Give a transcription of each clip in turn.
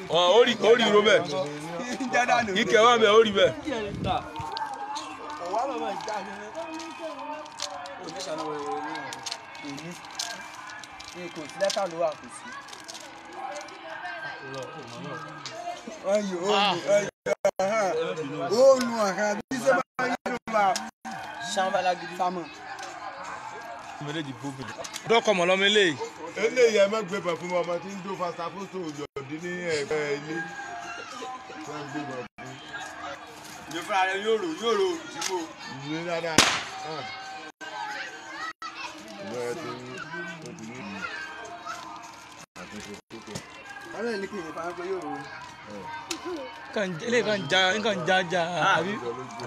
Ó rí ro bẹ́ẹ̀. Ike wà bẹ́ẹ̀ ó rí bẹ́ẹ̀. Kò sí lẹ́tà ló wà kò sí. Dọ́kọ̀ mọ̀ lọ́mọ eléyìí. Eléyìí ẹ má gbé bẹ̀ fún ọmọ tí ń dó fasta fóso òjòdì ní ẹ̀gbẹ́ ilé. Wọ́n gbé bẹ̀ fún. Ìjọ fúnra rẹ̀ yóò rò yóò rò tí mo. Ìwé dáadáa. Ìwé ẹ ti ní ó ti ní ìlú. Àtúnṣe tó kọ. Ọ̀rẹ́ ní kí n pa pé yóò rò. Eléyìí kan já nǹkan já já àbí.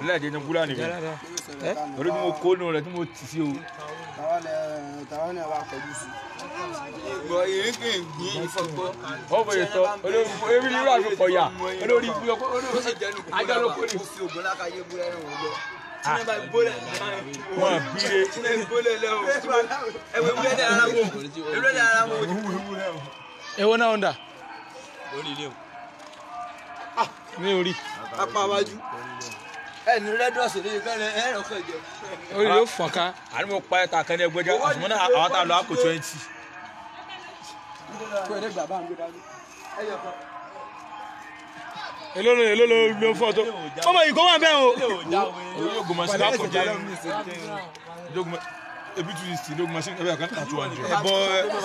Ẹlẹ́jẹ̀ ní kúlá nìkan. Orí tí mo kó nù rẹ̀ tí mo tì sí o. Tàwọn náà wà pẹ̀lú sí. Gbọ́ ìrìnkè gbìn ìfọ̀gbọ́. Ó bẹ̀rẹ̀ sọ olórí irú àfikọ̀ yà olórí ikú yọ ajá ló kórè. Ó fi ògùn lákàyè búrẹ́ rẹ̀ wọ́n lọ. Tinubu bólẹ̀ wọn bíire. Tinubu bólẹ̀ lẹ́wọ̀. Ẹ̀wẹ̀ ewúrẹ́ dẹ̀ ara wọn. Ewúrẹ́ dẹ̀ ara wọn. Èwo náà ń dà? Lórí ilé o. Mi ò rí. Apá wájú. Ẹnu rẹ́dọ̀sì ní ìkànnì ẹ̀rọ kan jẹ. Orí ló fọ̀n ká. Àní mo pa ẹ̀ta kan ní ẹgbẹ́jọ́ àsùnmọ́ náà àwọn tá a lọ àpò 20. Kó ẹ̀rẹ́ gbà bá ń gbé dání. Ẹyọ kan. Èló ló èló ló ló fọ́ tó. Ọmọ yìí kó wà bẹ́ẹ̀ o. Orí yóò gbọmọ sí lápò jẹ́ ebi 260 ló gbọmọ sí ẹbí kan ta 200. Ẹ bọ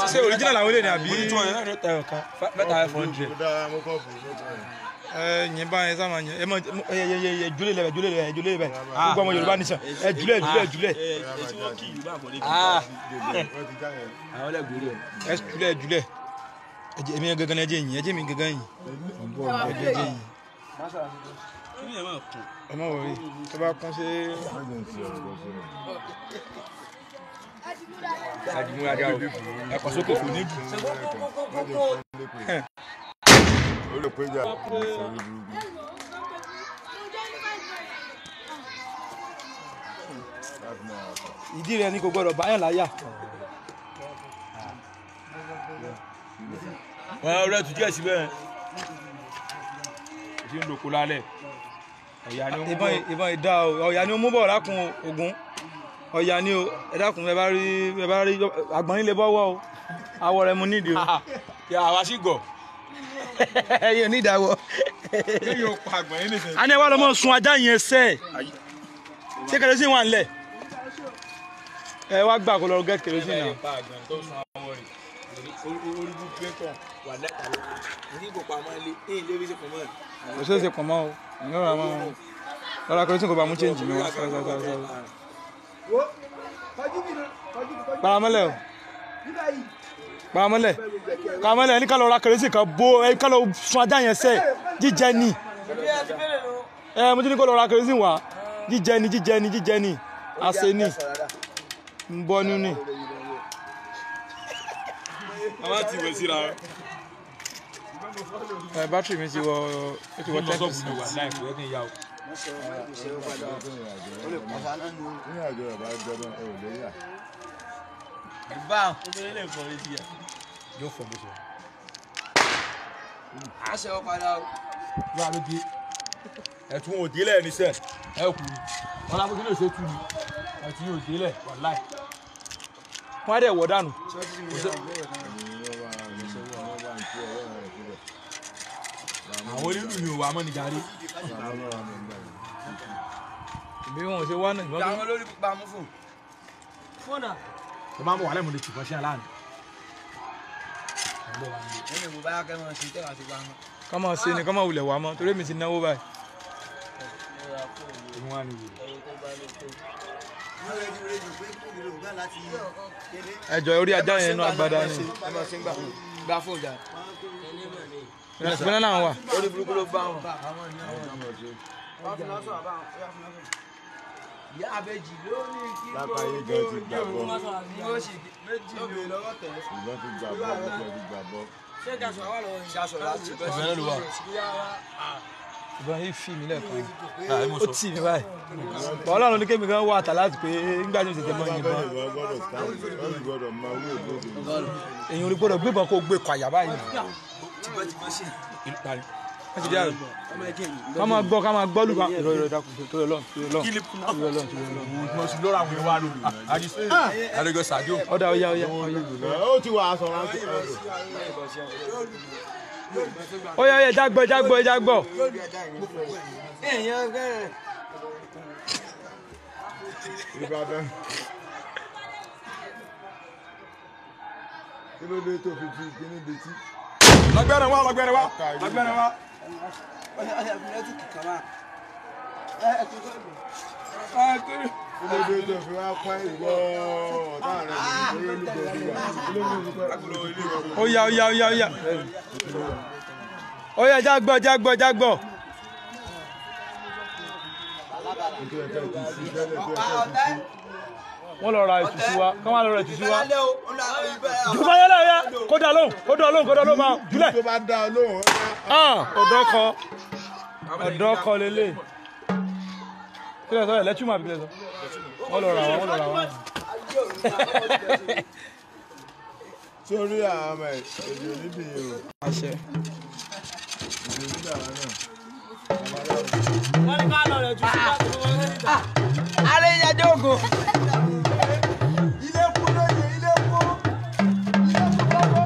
ṣé original làwọn eléyìí ni àbí. Mo ní 200 náà ló ta ẹ̀kan mẹ́ta 500. Ẹ yẹn bá yẹn sáma yẹn ẹ mọ ẹ yẹ yẹ yẹ jule lẹ jule lẹ jule lẹ gbogbo ọmọ Yorùbá nìṣan ẹ jule jule jule. Ẹ jule jule èmi gangan ẹ jẹ yìí ẹ jẹ mi gangan yìí ẹ jẹ yìí. Ẹ má wọrí tó bá kún sí. Ẹ̀kọ́ sókè kò ní dùn. Ìdí rẹ ni kò gbọdọ̀ báyàn láyà. Wọ́n rẹ̀ tún díẹ̀ síbẹ̀. O ti ń lòkó lálẹ́. Ọ̀yà ni ó mú bọ̀. Ìbọn ìdá o, ọ̀yà ni ó mú bọ̀ lákun Ògún. Ọ̀yà ni o, ẹ dákun ẹ bá rí àgbọ̀nrín lè bọ́wọ́ o. Awọ rẹ mu nídìí o. Kí àwa sì gọ̀. Ẹyẹ ní ìdáwọ́. Yóò pa àgbọ̀nrín nìkan. A ní ẹ wá lọ́mọ sun ajá yẹn sẹ́. Ṣé kẹrẹsì wà nílẹ̀? Ẹ wá gbà kó lọ gẹ́ kẹrẹsì náà. Pa àgbọ̀nrín tó sun awọ rẹ̀. Orí bú pẹ́tàn wà lẹ́ta lọ. Ní kò pamọ́ ilé, ní ilé bí ṣe pọ̀ mọ́ ẹ̀. Kò ṣeé ṣe pọ̀ mọ́ o. Lọ́ra mọ́ o. Lọ́ra kẹrẹsì kò bá mú change mi wá. Paramọ́lẹ̀ o. Paramọ́lẹ̀. Paramọ́lẹ̀ ẹni ká lọ ra kẹrẹsì kan bó ẹ ká lọ sun ajá yẹn sẹ́ jíjẹ ni. Ẹ mo ti ní kó lọ ra kẹrẹsì wá. Jíjẹ ni jíjẹ ni jíjẹ ni. Àṣẹ ni. Ń bọ́ nínú ni. A máa ti wẹ̀ síra. Ẹ bátìrì mi ti wọ ó ti wọ 10%. Yóò fọ bó ṣe. Aṣọ padà o. Wà ló dé. Ẹ̀tún ò délẹ̀ ní sẹ́. Ẹ kú ni. Wọ́n lábọ́ kí ló ṣe tú ni. Ẹ̀tún yóò délẹ̀ wàláì. Wọ́n á dẹ̀ wọ̀ dànù. Àwọn onílù ni ò wà mọ́ ní jàre. Bí wọn ò ṣe wá náà. Àwọn olórí pupa mú fún. Fọ́nà. Mo máa ń bọ̀ wà lẹ́mu lè tì kan sí aláàánú. Ẹni mo bá kẹ́ mọ̀ sí tẹ́wà sí pa mọ́. Ká máa ṣe ni ká máa wulẹ̀ wá mọ́ torí èmi ti náwó báyìí. Ẹjọ́ orí ajá yẹn inú agbada ni. Ẹ máa ṣe ń gbà. Gbà fóònù jà. Ìgbóná náà wà. Orí burúkú ló bá wọn. Ìyá àbẹ̀jì ló ní kí Lápáyé gan ti gbàgbọ́. ló sì méjì ló lọ́wọ́ tẹ̀. Ìbọn ti gbàgbọ́, ìbọn ti gbàgbọ́. Ṣé ìjàsọ̀ wà lọ́wọ́ yìí? Ṣaṣọ láti bẹ́ẹ̀ Ìbẹ̀rẹ̀ ló wà. Ìbọn yìí fi mí lẹ́ẹ̀kan, ó tì mí báyìí. Bọ́ Ọlọ́run ní kémi gan wà tà láti pé nígbà tí mo tètè mọ yìnbọn. Èyàn ò gbọ́dọ̀ gbébọn kó gbé kọ àyà báyìí. Wọ́n ti dé àrùn. Ká máa gbọ́, ká máa gbọ́ lùkà. Ìrọ̀ ìrọ̀ ìdákùn tó yọ lọ́n tó yọ lọ́n tó yọ lọ́n tó yọ lọ́n. Mo ti lọ́ra àwọn ìwà lórí. Àdìgọ́ Sàdíò. Ọ̀dà ọ̀yà ọ̀yà ọ̀yà. Ó ti wà aṣọ rántí. Ọ̀yà ọ̀yà jágbọ́ jágbọ́ jágbọ́. Ìbàdàn. Kí ló dé tó fi fi kíní detí? Lọ́gbẹ́rẹ̀ wá, lọ́gbẹ́rẹ̀ wá, lọ́gbẹ́rẹ̀ wá. Kí ló dé tó fi wá pẹ́ ìwọ ọ̀tá rẹ̀ lórí olúgbòdì wà? Kí ló dé tó fi pẹ́? Ọ̀yà ọ̀yà ọ̀yà ọ̀yà. Ọ̀yà jágbọ́ jágbọ́ jágbọ́. Wọ́n lọ ra ètùtù wa, kán wá lọ ra ètùtù wa. Jùlọ yẹlẹ yẹ, kó dà lóhùn, kó dà lóhùn, kó dà lóhùn máa jùlẹ̀. Tó bá dá ọ lóhùn. Ọ̀dọ́ kọ, ọ̀dọ́ kọ lélẹ̀. Kí lè sọ ẹ̀ lẹ́tùmọ̀ àbí kí lè sọ? Wọ́n lọ ra wọn, wọ́n lọ ra wọn. Sórí àwọn ọmọ èdè oníbìyẹn o. Àṣẹ. Èdè oníbìyẹn náà. Wọ́n ní ká lọ rẹ̀ jù sí láti fún wọn níta. Alẹ́ ìyájọ́ ògùn. Ilé kú lóye, ilé kú. Ilé kú lọ́wọ́.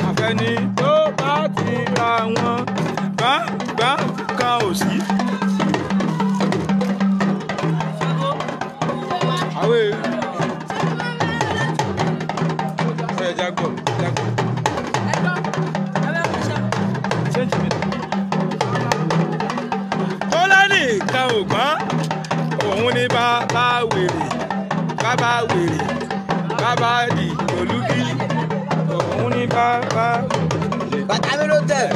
Àfẹ́ni tó bá ti ra wọn gbàngbà kan ò sí. Àwẹ̀ ẹ̀ jágbọ̀ jágbọ̀. Change mi. Kọ́lá nìkan ò gbọ́n, òun ni bàbá wèrè, bàbá wèrè, bàbá di olúbí, òun ni bàbá. Bàtà mi ló tẹ̀.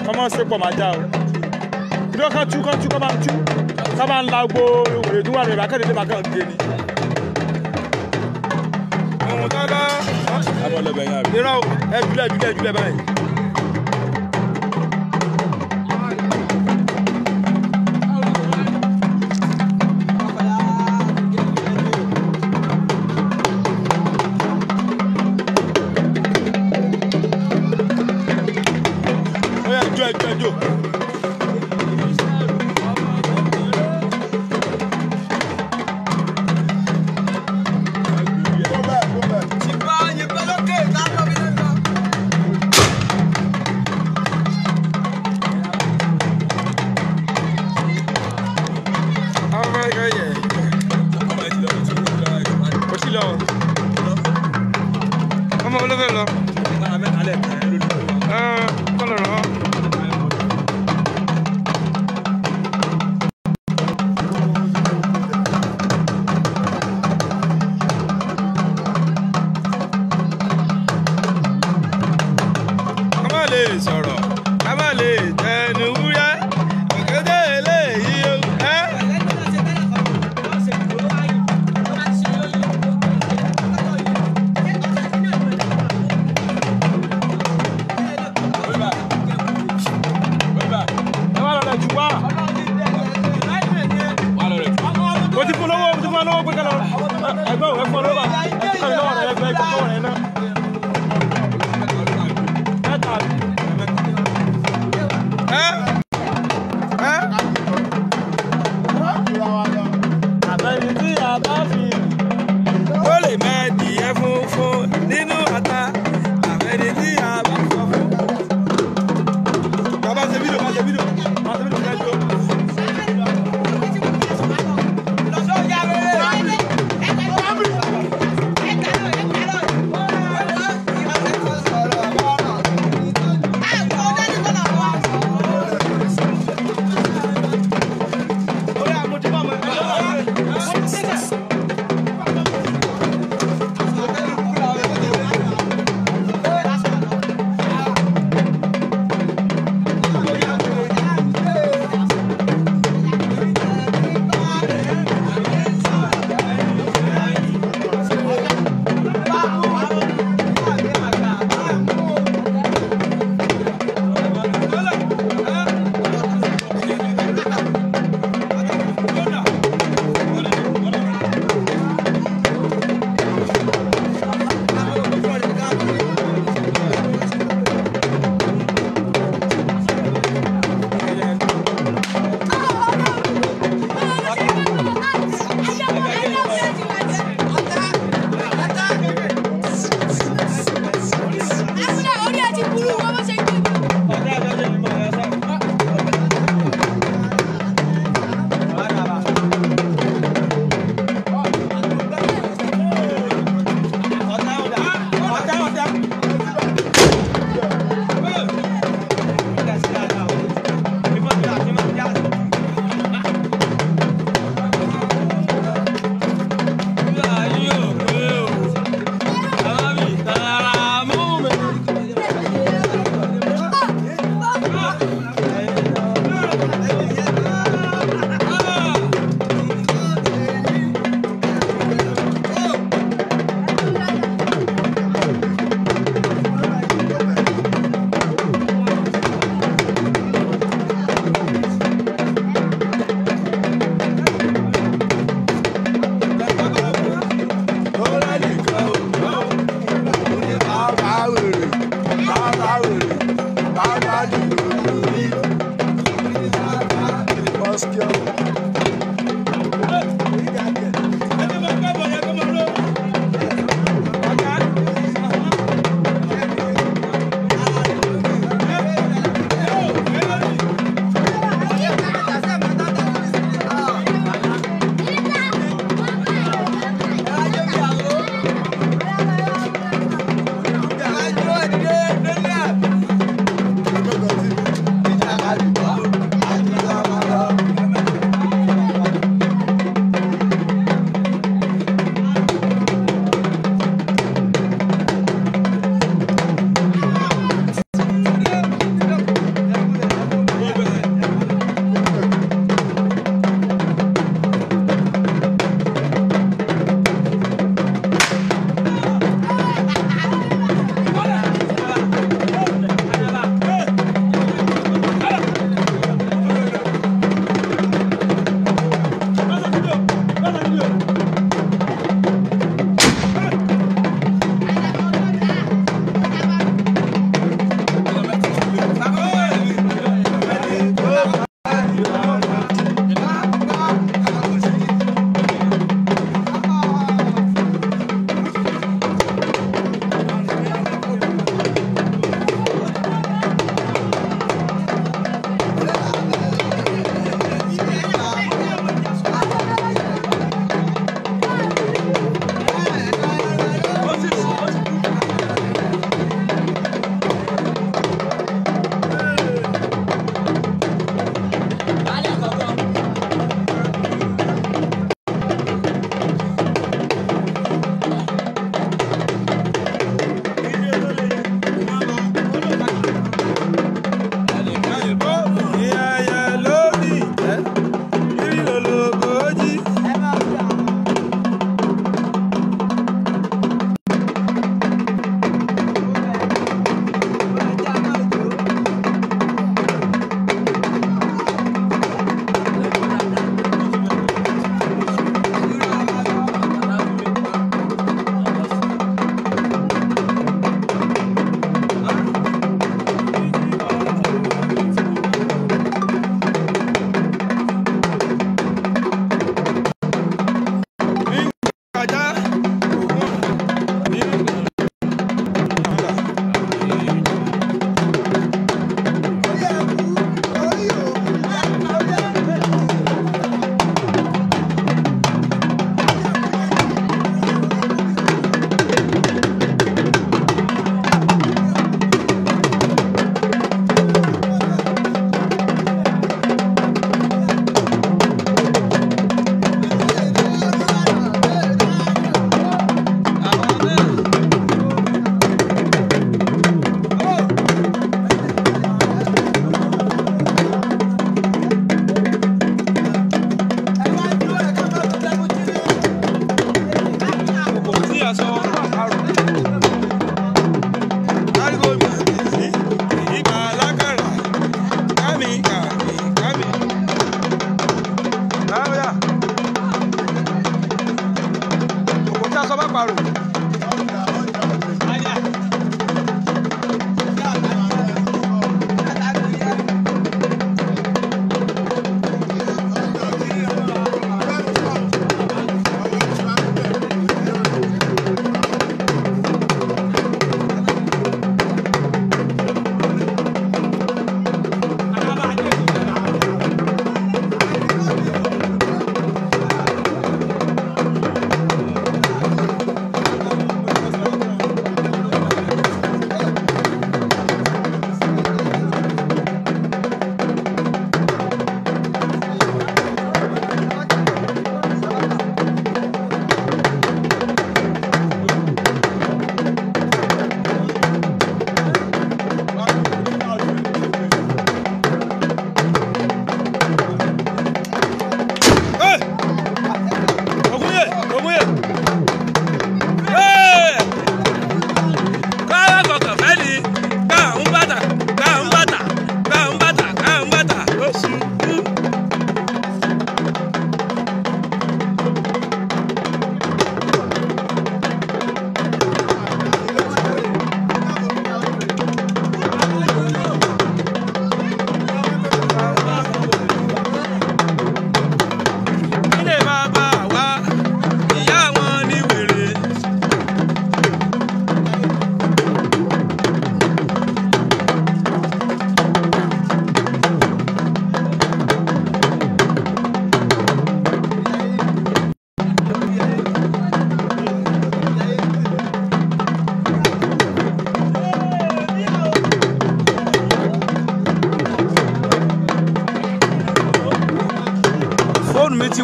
Kọ́mọ́ ṣe pọ̀ máa já o. Ìdúró kan tú kan tú kọ́ máa ń tú. Ká máa ń la gbogbo wèrè tó wà lórí akéde tó máa kàn gé ni. Ohun tó bá irọ́ o, ẹ jùlẹ̀ jùlẹ̀ jùlẹ̀ báyìí. Ó yá, jó, ẹ jó, ẹ jó. Kó bẹ́ẹ̀, kó bẹ́ẹ̀. Ìbọn yìnbọn lókè, ká lọ bí lọ́nà. Ọmọ ẹgbẹ́ yẹ. Kò sí lọ. Ọmọ olófẹ́ lọ. Ẹ kọ́ lọ rọ̀. Ká má lè sọ̀rọ̀, ká má lè tẹnu wúrẹ́, òkété eléyìí ó ẹ́.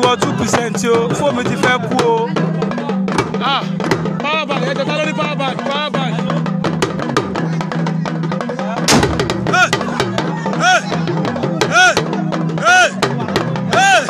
wọ 2% o, fóònù mi ti fẹ́ kú o. Ah, power bank, ẹ jẹ́ ká lórí power bank, power bank. Hey! Hey! Hey! Hey! Hey!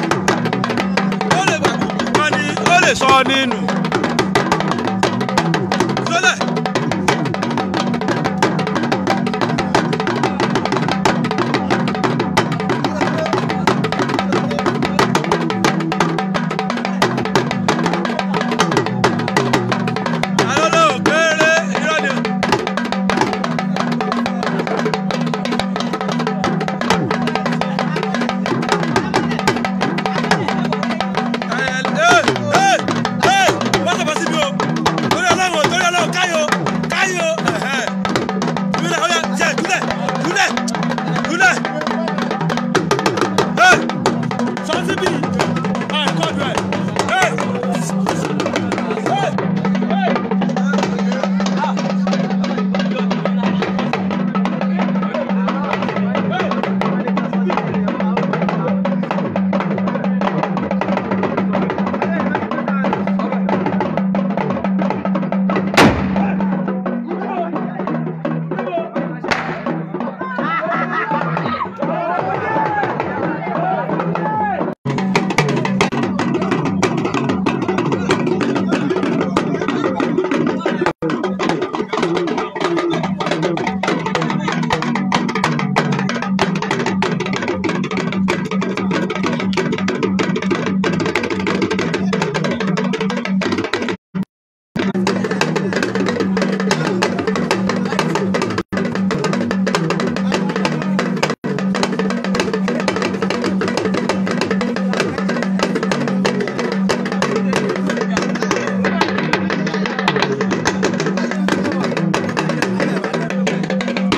Ó lè wà kúkú kan ni ó lè sọ nínú. Sọlẹ̀. Àlọ́ òkèèrè irọ́ ni.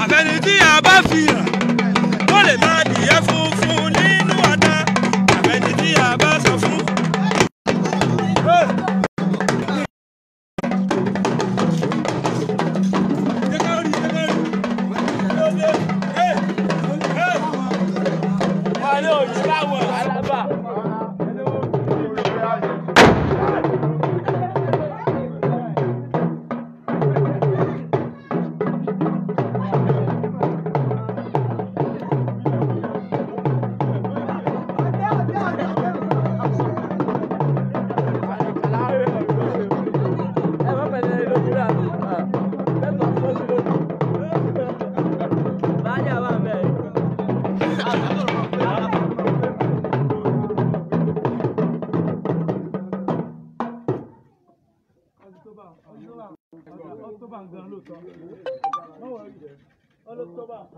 Àfẹni tí a bá fi hàn ó lè máa dìyẹ funfun nínú ata, àfẹni tí a bá sọ fún.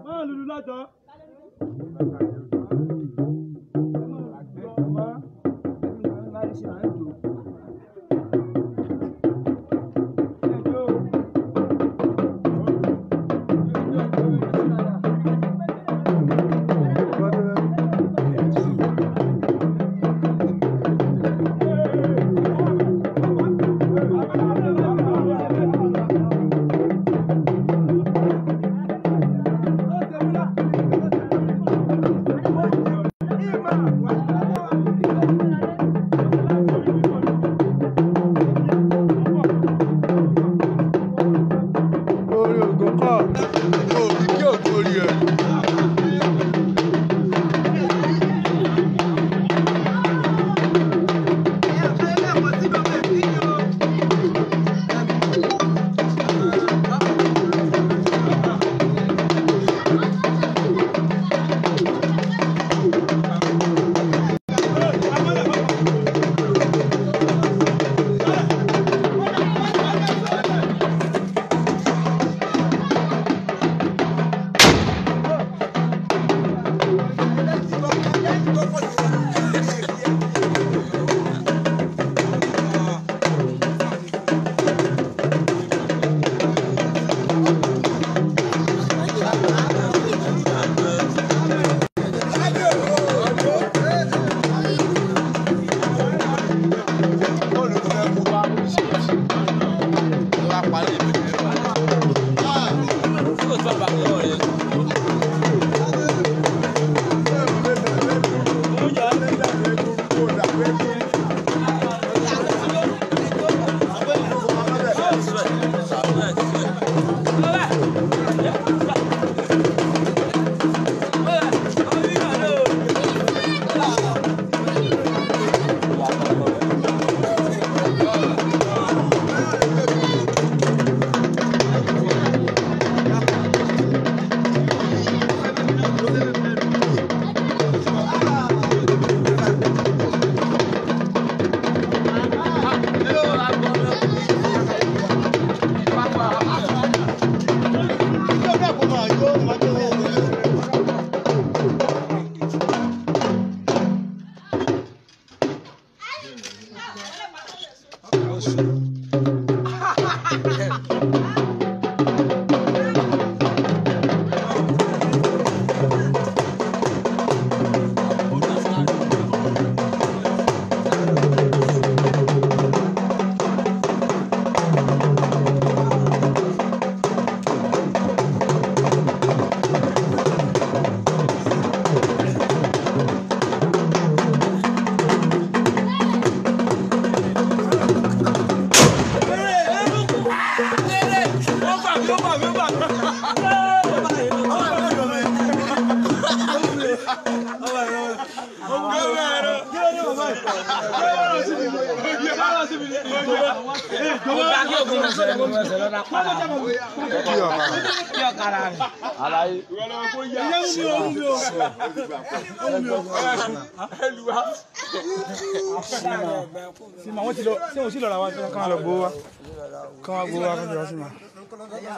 Máa lùlù lọ́jọ́. Orí ògùn kọ́. Òbí kí ògùn.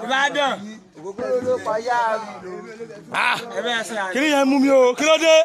Ìbàdàn. Kí ni yẹn mú mi o? Kí ló dé?